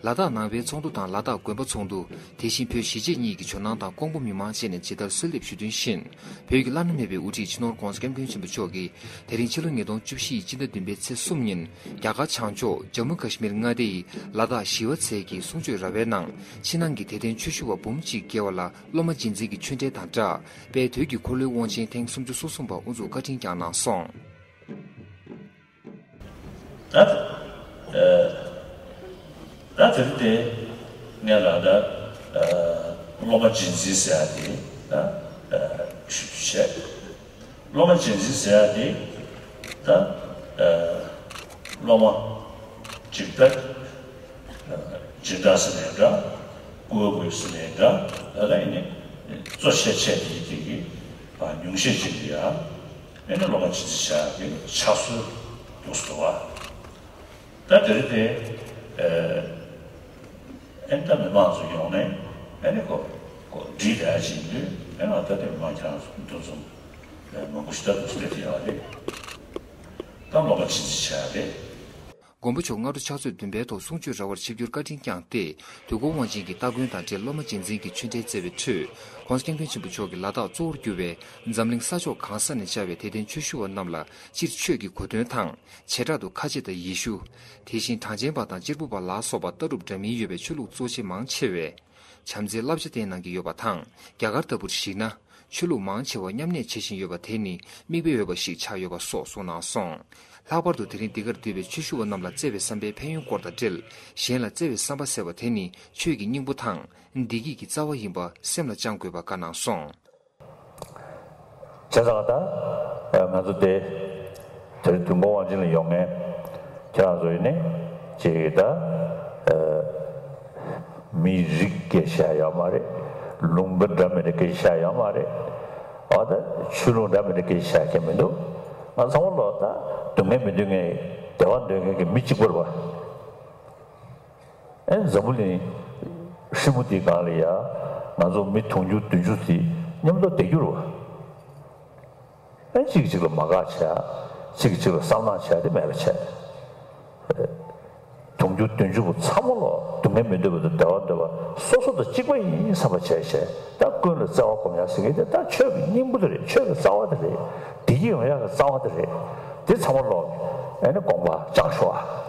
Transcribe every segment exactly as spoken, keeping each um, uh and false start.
ལ་དྭགས་ནང་པའི་ཚོགས་འདུ་དང་ལ་དྭགས་དགོན་པ་ཚོགས་འདུ། དེ་བཞིན་བོད་གཞིས་བྱེས་གཉིས་ཀྱི་ཇོ་ནང་དང་ཀོང་པོ་མི་མང་བཅས་ནས་ཇི་ལྟར་གསོལ་འདེབས་ཞུ་དོན་བཞིན། བོད་ཀྱི་བླ་ན་མེད་པའི་དབུ་ཁྲིད་སྤྱི་ནོར་༸གོང་ས་༸སྐྱབས་མགོན་ཆེན་པོ་མཆོག་གིས་དེ་རིང་ཕྱི་ལོ་ཉིས་སྟོང་བཅུ་བཞི་ཡི་སྤྱི་ཟླ་བདུན་པའི་ཚེས་གསུམ་ཉིན་རྒྱ་གར་བྱང་ཕྱོགས་ཇམ་མུ་ཀ་ཤི་མིར་མངའ་སྡེ་ཡི་ལ་དྭགས་ཞི་བ་རྩེ་གི་གསུང་ཆོས་ར་བའི་ནང་ཕྱི་ནང་གི་དད་ལྡན་ཆོས་ཞུ་བ་འབུམ་གཅིག་བརྒལ་བ་ལ་སློབ་མ་རྗེས་འཛིན་གྱི་ཆོས་འབྲེལ་དང་སྦྲགས་དཔལ་དུས་ཀྱི་འཁོར་ལོའི་དབང་ཆེན་ཐེངས་སུམ་ཅུ་སོ་གསུམ་པ་དབུ་འཛུགས་བཀའ་དྲིན་བསྐྱངས་གནང་སོང་། ད་ཨ་ད་དེ་རིང་དེ་ངས་ལ་ད་ཨ་སློབ་མ་རྗེས་འཛིན་ཟེར་ཡ་དེ་ད་ཨ་ཞུ་རྒྱུ་བྱས། སློབ་མ་རྗེས་འཛིན་ཟེར་ཡ་དེ་ད་ཨ་སློབ་མ་གཅིག་ད་ཨ་སྦྱིན་བདག་ཟེར་ནའི་འདྲ། བཀུར་འོས་ཟེར་ནའི་འདྲ། ད་ལྟ་ཡིན་ནའི་གཙོ་ཆེ་ཆེ་དེ་དེ་གི་ཨ་ཉུང་ཤས་ཅིག་ལ་ཡ། ཨེ་ནི་སློབ་མ་རྗེས་འཛིན་བྱ་ཡག་གི་ཕྱག་སྲོལ་འདུག་སེ་འདུག་བ། ད་དེ་རིང་དེ་ཨེ་ནི་ད་མི་མང་ཚོ་ཡོང་ནས་ཨེ་ནི་ཁོ་ཁོ་འདྲི་བསྡད་ཡ་ཅིག་ཡིན་དུས། ཨེ་ནི་ད་དེ་མི་མང་ཁྱེད་རང་ཚོ་འདུ་འཛོམས་མང་པོ་ཞིག་ད་འདུག་སེ་བསྡད་ཡོད་རེད། ད་སློབ་མ་རྗེས་འཛིན་བྱ་ཡག་རེད། མགོན་པོ་མཆོག་སྔ་དྲོ་ཕྱག་ཚོད་བདུན་པའི་ཐོག་གསུང་ཆོས་ར་བར་ཆིབས་བསྒྱུར་བཀའ་དྲིན་བསྐྱངས་ཏེ། དུས་འཁོར་དབང་ཆེན་གྱི་སྟ་གོན་དང་འབྲེལ་སློབ་མ་རྗེས་འཛིན་གྱི་ཆོས་འབྲེལ་སྩལ་བའི་ཁྲོད། ྋགོང་ས་ྋསྐྱབས་མགོན་ཆེན་པོ་མཆོག་གི་ལ་དྭགས་གཙོ་བོར་གྱུར་བའི་འཛམ་གླིང་ས་ཕྱོགས་གང་ས་ནས་བཅར་བའི་དད་ལྡན་ཆོས་ཞུ་བ་རྣམས་ལ་སྤྱིར་ཆོས་ཀྱི་གོ་དོན་དང་། བྱེ་བྲག་ཏུ་ཁ་ཆེ་དང་ཡེ་ཤུ། དེ་བཞིན་གྲངས་ཅན་པ་དང་གཅེར་བུ་པ་ལ་སོགས་པ་ལྟ་གྲུབ་འདྲ་མིན་ཡོད་པའི་ཆོས་ལུགས་གཙོ་ཆེ་མང་ཆེ་བས་བྱམས་བརྩེའི་བསླབ་བྱ་བསྟན་གནང་གི་ཡོད་པ་དང་། རྒྱ་གར་ལྟ་བུར་གཞིགས་ན། ཆོས་ལུགས་མང་ཆེ་བ་མཉམ་གནས་བྱེད་བཞིན་ཡོད་པ་དེ་ནི་མིག་དཔེ་འོས་པ་ཞིག་ཆགས་ཡོད་པ་སོགས་གསུངས་གནང་སོང་། ལྷག་པར་དུ་དེ་རིང་འདི་གར་འདུས་པའི་ཆོས་ཞུ་བ་རྣམས་ལ་བརྩེ་བའི་བསམ་པའི་ཕན་ཡོན་སྐོར་དང་འབྲེལ། གཞན་ལ་བརྩེ་བའི་བསམ་པ་ཟེར་བ་དེ་ནི་ཆོས་ཀྱི་སྙིང་པོ་དང་བདེ་སྐྱིད་ཀྱི་རྩ་བ་ཡིན་པ་སེམས་ལ་བཅངས་དགོས་པ་བཀའ་གནང་སོང་། བྱས་ཙང་ད་ང་ཚོ་དེ་དེར་དུས་འཁོར་དབང་ཆེན་ལ་ཡོང་མཁན་ཁྱེད་རང་ཚོ་ཡིན་ནི་ཅིག་ད་མིའི་རིགས་སྐད་ཆ་ཡོད་མ་རེད། ལུང་པ་འདྲ་མི་འདྲ་སྐད་ཆ་ཡོད་མ་རེད། འོ་ད་ཆོས་ལུགས་འདྲ་མི་འདྲ་སྐད་ཆ་མཁན་མི་འདུག་ང་ཚང་མ་ལོ་ད་སྡུག་བསྔལ་མི་འདོད་མཁན་བདེ་བ་འདོད་མཁན་གྱི་མི་གཅིག་པ་རེད་པ། ཨེ་འཛམ་བུ་གླིང་ཧྲིལ་པོ་འདིའི་སྒང་ལ་ཡ་ང་ཚོ་མི་དུང་ཕྱུར་བདུན་ཅུ་ཙམ་མཉམ་དུ་བསྡད་རྒྱུ་རེད་པ། ཨེ་གཅིག་གིས་གཅིག་ལ་མ་དགའ་བྱས། གཅིག་གིས་གཅིག་ལ་བསམ་ནག་བྱས་དེ་མེད་པ་བྱས། དུང་ཕྱུར་བདུན་ཅུ་པོ་ཚང་མ་ལོ་སྡུག་བསྔལ་མི་འདོད་པ་དང་བདེ་བ་འདོད་པ་སོ་སོ་དང་གཅིག་པ་ཡིན་བསམ་པ་བྱས་བྱས། ད་ཀུན་ལ་བརྩེ་བ་སྒོམ་ཡག་ཟེར་མཁན་དེ་ད་ཆོས་ཀྱི་སྙིང་པོ་དེ་རེད། ཆོས་ཀྱི་རྩ་བ་དེ་རེད། བདེ་སྐྱིད་ཡོང་ཡག་གི་རྩ་བ་དེ་རེད། དེ་ཚང་མ་ལོ་ཨེ་ནི་དགོངས་པ་བཅངས་ཤོག་ཨ།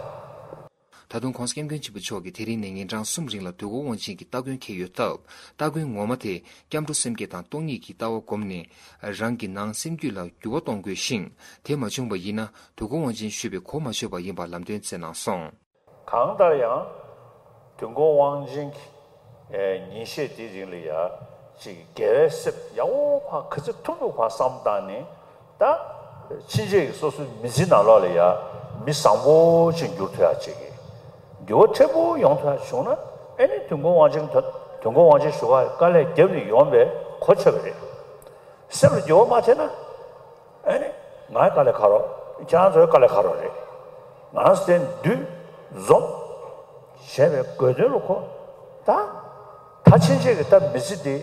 ད་དུང་༸གོང་ས་༸སྐྱབས་མགོན་ཆེན་པོ་མཆོག་གིས་དེ་རིང་ནས་ཉིན་གྲངས་གསུམ་རིང་ལ་དུས་འཁོར་དབང་ཆེན་གྱི་སྟ་གོན་འཁེལ་ཡོད་སྟབས། སྟ་གོན་ངོ་མ་དེ་སྐྱབས་འགྲོ་སེམས་བསྐྱེད་དང་སྟོང་ཉིད་ཀྱི་ལྟ་བ་བསྒོམས་ནས། རང་གི་ནང་སེམས་རྒྱུད་ལ་འགྱུར་བ་གཏོང་དགོས་ཤིང་། དེ་མ་བྱུང་བ་ཡིན་ན་དུས་འཁོར་དབང་ཆེན་ཞུས་པའི་གོ་མ་ཆོད་པ་ཡིན་པ་ལམ་སྟོན་སྩལ་གནང་སོང་། གང་ལྟར་ཡང་དུས་འཁོར་དབང་ཆེན་གྱི་ཉིན་ཤས་དེའི་རིང་ལ་ཡ་ཅིག་དགེ་བའི་སེམས་ཡག་པོ་ཕར་ག་ཚོད་ཐུབ་ཐུབ་ཕར་བསམ་བཏང་ནས། ད་ཕྱིན་ཆད་ཀྱི་སོ་སོའི་མི་ཚེ་ནང་ལོགས་ལ་ཡ་མི་བཟང་པོ་ཅིག་འགྱུར་ཐུབ་ཡག་ཅིག་གི་འགྱུར་བ་ཕྲན་བུ་ཡོང་ཐུབ་ཡག་བྱུང་ན། ཨེ་ནི་དུས་འཁོར་དབང་ཆེན་དུ་དུས་འཁོར་དབང་ཆེན་ཞུ་ག་དཀའ་ལས་བརྒྱབ་ནས་ཡོང་བའི་གོ་ཆོད་པ་རེད། སེམས་ལ་འགྱུར་བ་མ་ཐེབས་ན། ཨེ་ནི་ངའི་དཀའ་ལས་ཁག་རོགས། ཁྱེད་རང་ཚོའི་དཀའ་ལས་ཁག་རོགས་རེད། ང་རང་ཚོ་དེ་འདུས་འཛོམས་བྱས་པའི་དགོས་དོན་ལ་གོ། ད་ད་ཕྱིན་ཆད་ཀྱི་ད་མི་ཚེ་འདི་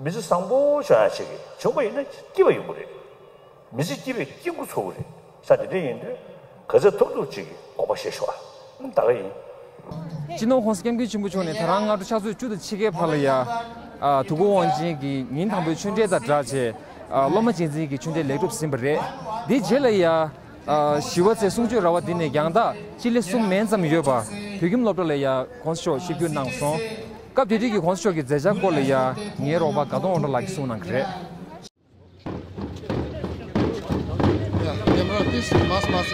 མི་ཚེ་བཟང་པོ་བྱུང་ཡག་ཅིག་གི་བྱུང་པ་ཡིན་ན་སྐྱིད་པ་ཡོང་གི་རེད། མི་ཚེ་སྐྱིད་པའི་སྐྱིད་འགོ་ཚུགས་ཀྱི་རེད། ས་དེ་འདྲ་ཡིན་དུས་ག་ཚོད་ཐུབ་ཐུབ་ཅིག་གི་དགོངས་པ་བཞེས་ཤོག་ཨ། ད་ག་ཡིན། སྤྱི་ནོར་༸གོང་ས་༸སྐྱབས་མགོན་ཆེན་པོ་མཆོག་ནས་ད་རང་སྔ་དྲོ་ཕྱག་ཚོད་བཅུ་དང་ཕྱེད་ཀའི་བར་ལ་ཡ། ཨ། དུས་འཁོར་དབང་ཆེན་གྱི་ཉིན་དང་པོའི་ཆོས་འབྲེལ་དང་སྦྲགས་བྱས། ཨ། སློབ་མ་རྗེས་འཛིན་གྱི་ཆོས་འབྲེལ་ལེགས་གྲུབ་ཟིན་པ་རེད། དེའི་རྗེས་ལ་ཡ། ཨ། ཞི་བ་རྩེ་གསུང་ཆོས་ར་བ་འདི་ནས་རྒྱང་ཐག་སྤྱི་ལེ་གསུམ་མན་ཙམ་ཡོད་པ་བོད་ཁྱིམ་སློབ་གྲྭ་ལ་ཡ་༸གོང་ས་མཆོག་ཆིབས་བསྒྱུར་གནང་སོང་། སྐབས་དེ་དུས་ཀྱི་༸གོང་ས་མཆོག་གི་མཛད་འཆར་སྐོར་ལ་ཡ་ངའི་རོགས་པ་དགའ་གདོང་དབང་གྲགས་ལགས་ཀྱིས་གསུངས་གནང་གི་རེད། Yeah, camera, please, mask, mask.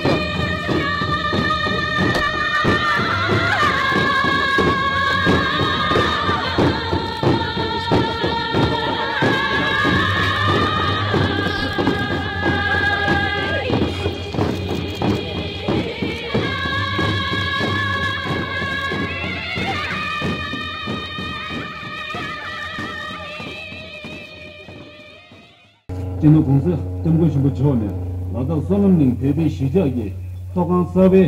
སྤྱི་ནོར་༸གོང་ས་༸སྐྱབས་མགོན་ཆེན་པོ་མཆོག་ནས་ལ་དྭགས་བསོད་ནམས་གླིང་བོད་པའི་གཞིས་ཆགས་ཀྱི་ཐོག་ཁང་གསར་པའི་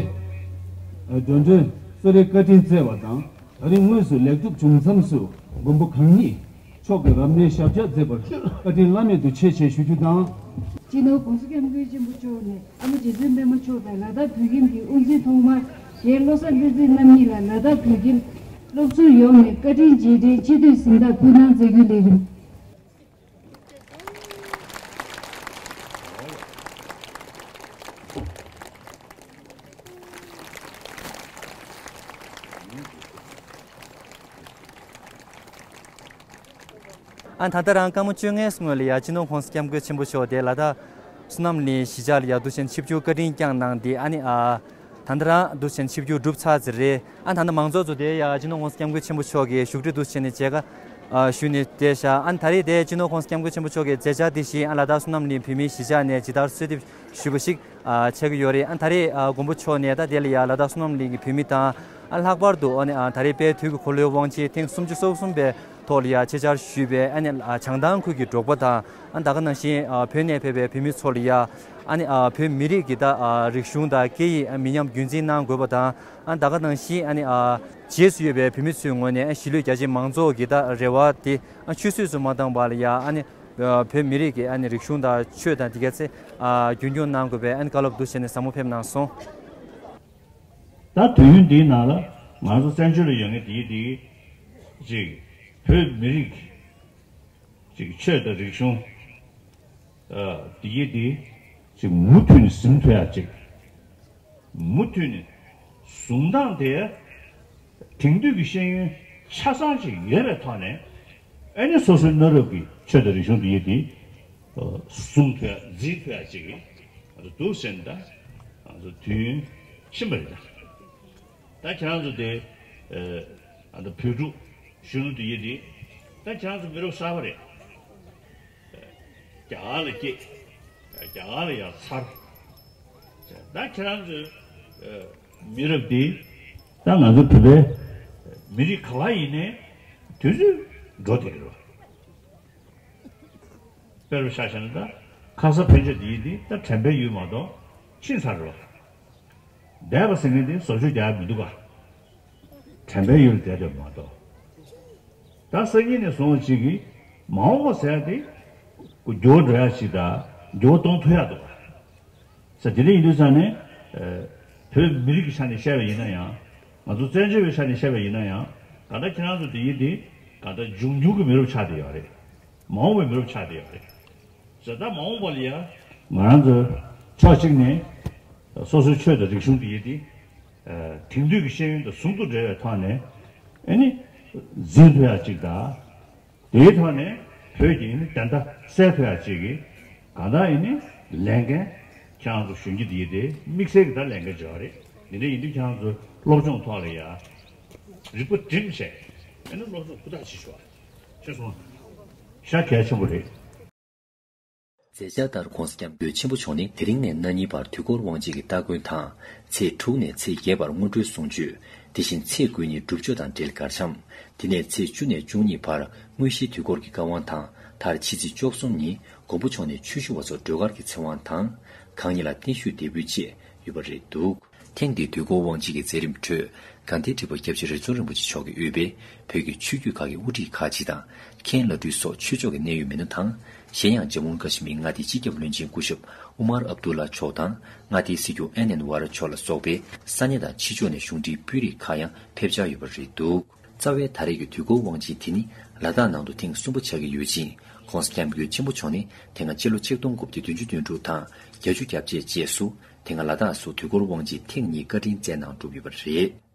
འགྲོ་གྲོན་གསོལ་རས་བཀའ་དྲིན་སྩལ་བ་དང་། ད་རིང་དངོས་སུ་ལེགས་གྲུབ་བྱུང་མཚམས་སུ་མགོན་པོ་གང་ཉིད་མཆོག་གི་རབ་གནས་ཞབས་བཅགས་མཛད་པར་བཀའ་དྲིན་བླ་མེད་དུ་ཆེ་ཞེས་ཞུ་རྒྱུ་དང་། སྤྱི་ནོར་༸གོང་ས་༸སྐྱབས་མགོན་ཆེན་པོ་མཆོག་ནས་ཨ་མ་རྗེ་བཙུན་པད་མ་མཆོག་དང་ལ་དྭགས་བོད་ཁྱིམ་གྱི་དབུ་འཛིན་ཐོག་མར་རྒན་བློ་བཟང་བསྟན་འཛིན་རྣམ་གཉིས་ལ་ལ་དྭགས་བོད་ཁྱིམ་ སློབ་ཕྲུག་ཡོངས་ནས་བཀའ་དྲིན་རྗེས་དྲན་སྤྱི་འཐུས་གཟེངས་རྟགས་ཕུལ་གནང་མཛད་རྒྱུ་ལས་རིམ། ཨ་ད་ལྟ་རང་སྐར་མ་བཅོ་ལྔའི་སྔོན་ལ་ཡ་སྤྱི་ནོར་༸གོང་ས་༸སྐྱབས་མགོན་ཆེན་པོ་མཆོག་དེ་ལ་དྭགས་བསོད་ནམས་གླིང་གཞིས་ཆགས་ལ་ཡ་འདུག་བྱས་ནས་ཆིབས་བསྒྱུར་བཀའ་དྲིན་བསྐྱངས་གནང་སྟེ། ཨ་ནི་ཨ་ད་ལྟ་རང་འདུག་བྱས་ནས་ཆིབས་བསྒྱུར་གྲུབ་ཚར་ཟེར་རེད། ཨ་ད་ལྟ་མང་ཚོགས་ཚོ་དེ་ཡ་སྤྱི་ནོར་༸གོང་ས་༸སྐྱབས་མགོན་ཆེན་པོ་མཆོག་གི་བཞུགས་ཁྲི་འདུག་བྱས་ནས་མཇལ་ཁ་ཨ་ཞུས་ནས་བསྡད་ཤག་ཨ་ནི་ད་རེས་དེ་སྤྱི་ནོར་༸གོང་ས་༸སྐྱབས་མགོན་ཆེན་པོ་མཆོག་གི་མཛད་འཆར་དེ་བཞིན་ཨ་ལ་དྭགས་བསོད་ནམས་གླིང་བོད་མིའི་གཞིས་ཆགས་ནས་ཇི་ལྟར་གསོལ་འདེབས་ཞུས་པ་ཞིག་ཨ་ཆགས་ཀྱི་ཡོད་རེད། ཨ་ད་རེས་ཨ་མགོན་པོ་མཆོག་ནས་ད་དེ་ལ་ཡ་ལ་དྭགས་བསོད་ནམས་གླིང་གི་བོད་མི་དང་། ཨ་ལྷག་པར་དུ་ཨ་ནི་ཨ་ད་རེས་དཔལ་དུས་ཀྱི་འཁོར་ལོའི་དབང་ཆེན་ཐེངས་སུམ་ཅུ་སོ་གསུམ་པའི་ཐོག་ལ་ཡ་ཆེད་བཅར་ཞུས་པའི་ཨ་ནི་ཨ་བྱང་ཐང་ཁུལ་གྱི་འབྲོག་པ་དང་། ཨ་ད་ག་ནང་བཞིན་ཨ་བོད་ནས་ཕེབས་པའི་བོད་མི་ཚོ་ལ་ཡ་ཨ་ནི་ཨ་བོད་མི་རིགས་ཀྱི་ད་ཨ་རིག་གཞུང་དང་སྐད་ཡིག་ཨ་མི་ཉམས་རྒྱུན་འཛིན་གནང་དགོས་པ་དང་། ཨ་ད་ག་ནང་བཞིན་ཨ་ནི་ཨ་རྗེས་སུ་ཡོད་པའི་བོད་མི་ཚོའི་ངོས་ནས་ཨ་གཞིས་ལུས་རྒྱ་ཆེ་མང་ཚོགས་ཀྱི་ད་རེ་བ་དེ་ཨ་ཆུད་ཟོས་སུ་མ་བཏང་བ་ལ་ཡ་ཨ་ནི་ཨ་བོད་མི་རིགས་ཀྱི་ཨ་ནི་རིག་གཞུང་དང་ཆོས་དང་དེ་ག་ཚེ་ཨ་རྒྱུན་སྐྱོང་གནང་དགོས་པའི་ཨ་ནི་བཀའ་སློབ་འདུག་བྱས་ནས་ཟབ་མོ་ཕེབས་གནང་སོང་། ད་དུས་ཡུན་འདིའི་ནང་ལ་ང་ཚོ་བཙན་བྱོལ་ལ་ཡོད་མཁན་དེའི་དེའི་ཅིག་བོད་མི་རིགས་ཅིག་ཆོས་དང་རིག་གཞུང་ཨ་དེའི་དེའི་ཅིག་མུ་མཐུད་ནས་ཟིན་ཐུབ་ཡ་ཅིག་མུ་མཐུད་ནས་ཟུང་དང་དེ་དེང་དུས་ཀྱི་ཤེས་ཡོན་ཆ་ཚང་ཅིག་ཡོད་པའི་ཐོག་ནས་ཨ་ནི་སོ་སོའི་གནའ་རབས་ཀྱི་ཆོས་དང་རིག་གཞུང་དེའི་དེ་ཟུང་ཐུབ་ཡ་འཛིན་ཐུབ་ཡ་ཅིག་ང་ཚོ་འདུག་ཟེར་ནས་ད་ང་ཚོ་དུས་ཡུན་ཕྱིན་པ་རེད་ད། ད་ཁྱེད་རང་ཚོ་དེ་ཨ་ད་བོད་ཕྲུག་གཞོན་ནུ་དེ་ཡིན་དེ་ད་ཁྱེད་རང་ཚོ་མི་རབས་གསར་པ་རེད། རྒྱ་གར་ལ་སྐྱེས། རྒྱ་གར་ལ་ཡར་འཚར། ད་ཁྱེད་རང་ཚོའི་མི་རབས་འདི་ད་ང་ཚོ་བོད་པའི་མི་རིགས་ག་པར་ཡིན་ནའི་དུས་ཚོད་འགྲོ་བསྡད་ཀྱི་རེད་བ། དཔེ་རུ་ཆ་བཞག་ན་ད་ཁ་ས་ཕན་ཆད་འདི་ཡིན་འདི་ད་དྲན་པའི་ཡུལ་མ་གཏོགས་ཕྱིན་ཚར་རེད་བ། འདས་པ་ཟེར་མཁན་འདི་བཟོ་བཅོས་རྒྱག་ཡ་མི་འདུག་ག་དྲན་པའི་ཡུལ་བསྡད་འདོད་མ་གཏོགས། ད་སང་ཉིན་ནས་བཟུང་བ་ཅིག་གིས་མ་འོངས་པ་ཟེར་ཡ་དེ་འགྱུར་བ་འགྲོ་ཡ་ཅིག་དང་འགྱུར་བ་གཏོང་ཐུབ་ཡ་འདུག་ག་ཟེར་དེ་འདྲ་ཡིན་དུས་ཙང་ནས་ཨ་བོད་མི་རིགས་ཀྱི་ཆ་ནས་བཤད་པ་ཡིན་ན་ཡང་། ང་ཚོ་བཙན་བྱོལ་བའི་ཆ་ནས་བཤད་པ་ཡིན་ན་ཡང་། གང་ལྟར་ཁྱེད་རང་ཚོ་དེ་ཡིན་དེ་གང་ལྟར་འབྱུང་འགྱུར་གྱི་མི་རབས་ཆགས་བསྡད་ཡོད་རེད། མ་འོངས་པའི་མི་རབས་ཆགས་བསྡད་ཡོད་རེད། ཟེར་ད་མ་འོངས་པ་ལ་ཡ། ང་རང་ཚོ་ཕྱོགས་གཅིག་ནས་སོ་སོའི་ཆོས་དང་རིག་གཞུང་དེ་ཡིན་དེ་ཨ་དེང་དུས་ཀྱི་ཤེས་ཡོན་དང་ཟུང་དུ་འབྲེལ་བའི་ཐོག་ནས་ཨ་ནི་འཛིན་ཐུབ་ཡ་གཅིག་དང་། དེའི་ཐོག་ནས་བོད་ཀྱི་ཨ་ནི་བདེན་མཐའ་གསལ་ཐུབ་ཡ་གཅིག་གིས་གང་ལྟར་ཨ་ནི་ལས་འགན་ཁྱེད་རང་ཚོ་གཞོན་སྐྱེས་དེ་ཡིན་དེ་དམིགས་བསལ་གྱི་ད་ལས་འགན་བྱེད་པ་རེད། དེ་འདྲ་ཡིན་དུས་ཁྱེད་རང་ཚོ་སློབ་སྦྱོང་ཐོག་ལ་ཡ་རིག་པ་སྒྲིམ་བྱས་ཨ་ནི་སློབ་སྦྱོང་ཧུར་ཐག་བྱེད་ཤོག་ཤེས་སོང་། ཤ་གལ་ཆེན་པོ་རེད། མཛད་འཆར་ལྟར་༸གོང་ས་༸སྐྱབས་མགོན་ཆེན་པོ་མཆོག་ནི་དེ་རིང་ནས་གནངས་ཉིན་བར་དུས་འཁོར་དབང་ཆེན་གྱི་སྟ་གོན་དང་། ཚེས་དྲུག་ནས་ཚེས་བརྒྱད་བར་སྔོན་འགྲོའི་གསུང་ཆོས། དེ་བཞིན་ཚེས་དགུ་ཉིན་སྒྲུབ་མཆོད་དང་འབྲེལ་གར་འཆམ། དེ་ནས་ཚེས་བཅུ་ནས་བཅུ་གཉིས་བར་དངོས་གཞིའི་དུས་འཁོར་གྱི་བཀའ་དབང་དང་། མཐར་ཕྱི་ཚེས་བཅུ་གསུམ་ཉིན་མགོན་པོ་མཆོག་ནས་ཆོས་ཞུ་བ་ཚོར་སྒྲོལ་དཀར་གྱི་ཚེ་དབང་དང་། གང་ཉིད་ལ་བརྟན་བཞུགས་འདེགས་འབུལ་བཅས་ཡོད་པ་རེད་འདུག་ཐེངས་འདིའི་དུས་འཁོར་དབང་ཆེན་གྱི་མཛད་རིམ་ཁྲོད་དགའ་ལྡན་ཁྲི་པ་སྐྱབས་རྗེ་རི་ཚོ་རིན་པོ་ཆེ་མཆོག་གིས་དབུས་པའི་བོད་ཀྱི་ཆོས་བརྒྱུད་ཁག་གི་དབུ་ཁྲིད་ཁག་ཅིག་དང་། མཁན་བླ་སྤྲུལ་སོགས་ཆོས་ཕྱོགས་ཀྱི་གནད་ཡོད་མི་སྣ་དང་། གཞན་ཡང་ཇམ་མུ་ཀ་ཤི་མིར་མངའ་སྡེའི་སྤྱི་ཁྱབ་བློན་ཆེན་སྐུ་ཞབས་ཨུ་མར་ཨབ་དུ་ལ་མཆོག་དང་། མངའ་སྡེའི་སྲིད་སྐྱོང་ཨེན་ཨེན་ཝ་ར་མཆོག་ལ་སོགས་པའི་ས་གནས་དང་ཕྱི་ཕྱོགས་ནས་གཞུང་འབྲེལ་དཔོན་རིགས་ཁག་ཡང་ཕེབས་འཆར་ཡོད་པ་རེད་འདུག་རྩ་བའི་ད་རེས་ཀྱི་དུས་འཁོར་དབང་ཆེན་དེ་ནི་ལ་དྭགས་ནང་དུ་ཐེངས་གསུམ་པ་ཆགས་ཀྱི་ཡོད་ཅིང་། ༸གོང་ས་༸སྐྱབས་མགོན་ཆེན་པོ་མཆོག་ནི་དེ་སྔ་སྤྱི་ལོ་ཆིག་སྟོང་དགུ་བརྒྱ་བདུན་ཅུ་དོན་དྲུག་དང་བརྒྱད་ཅུ་གྱ་བརྒྱད་བཅས་སུ། དེ་སྔ་ལ་དྭགས་སུ་དུས་འཁོར་དབང་ཆེན་ཐེངས་གཉིས་བཀའ་དྲིན་སྩལ་གནང་གྲུབ་ཡོད་པ་རེད།